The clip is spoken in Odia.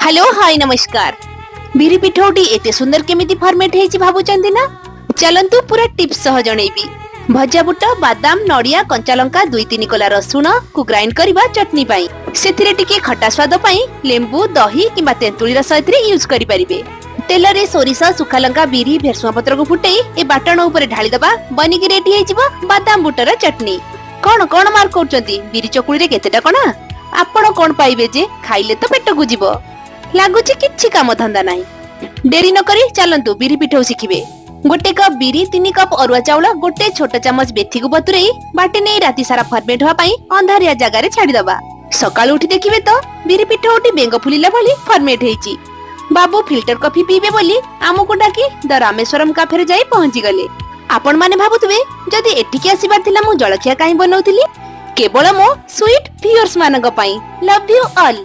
ହ୍ୟାଲୋ, ହାଇ, ନମସ୍କାର। ବିରି ପିଠଉଟି ଏତେ ସୁନ୍ଦର କେମିତି ଫର୍ମେଟ ହେଇଛି ଭାବୁଛନ୍ତି ନା? ଚାଲନ୍ତୁ, ପୁରା ଟିପ୍ସ ସହ ଜଣେଇବି। ଭଜା ବୁଟ, ବାଦାମ, ନଡିଆ, କଞ୍ଚା ଲଙ୍କା, ଦୁଇ ତିନି କୋଲା ରସୁଣ କୁ ଗ୍ରାଇଣ୍ଡ କରିବା ଚଟନି ପାଇଁ। ସେଥିରେ ଟିକେ ଖଟା ସ୍ୱାଦ ପାଇଁ ଲେମ୍ବୁ, ଦହି କିମ୍ବା ତେନ୍ତୁଳି ରସ ଏଥିରେ ୟୁଜ କରିପାରିବେ। ତେଲରେ ସୋରିଷ, ଶୁଖା ଲଙ୍କା, ବିରି, ଭେରସୁଙ୍ଗା ପତ୍ରକୁ ଫୁଟେଇ ଏ ବାଟଣ ଉପରେ ଢାଳିଦବା। ବନିକି ରେଡି ହେଇଯିବ ବାଦାମ ବୁଟର ଚଟନି। କଣ କଣ ମାର୍କ କରୁଛନ୍ତି? ବିରି ଚକୁଳିରେ କେତେଟା କଣା? ଆପଣ କଣ ପାଇବେ ଯେ, ଖାଇଲେ ତ ପେଟକୁ ଯିବ। ଲାଗୁଛି କିଛି କାମ ଧନ୍ଦା ନାହିଁ। ଡେରି ନ କରି ଚାଲନ୍ତୁ, ବିରି ପିଠଉ ଶିଖିବେ। 1 କପ୍ ବିରି, 3 କପ୍ ଅରୁଆ ଚାଉଳ, 1 ଛୋଟ ଚାମଚ ମେଥିକୁ ବତୁରେଇ ବାଟି ନେଇ ରାତି ସାରା ଫର୍ମେଣ୍ଟ ହବା ପାଇଁ ଅନ୍ଧାରିଆ ଜାଗାରେ ଛାଡିଦବା। ସକାଳୁ ଉଠି ଦେଖିବେ ତ, ବିରି ପିଠଉଟି ବେଙ୍ଗ ଫୁଲିଲା ଭଳି ଫର୍ମେଣ୍ଟ ହେଇଛି। ବାବୁ ଫିଲ୍ଟର କଫି ପିଇବେ ବୋଲି ଆମକୁ ଡାକି ଦ ରାମେଶ୍ୱରମ କାଫେରେ ଯାଇ ପହଞ୍ଚିଗଲେ। ଆପଣ ମାନେ ଭାବୁଥିବେ, ଯଦି ଏଠିକି ଆସିବାର ଥିଲା, ମୁଁ ଜଳଖିଆ କାହିଁ ବନଉଥିଲି? କେବଳ ମୋ ସୁଇଟ୍ ଭିଉଅର୍ସ ମାନଙ୍କ ପାଇଁ। Love you all.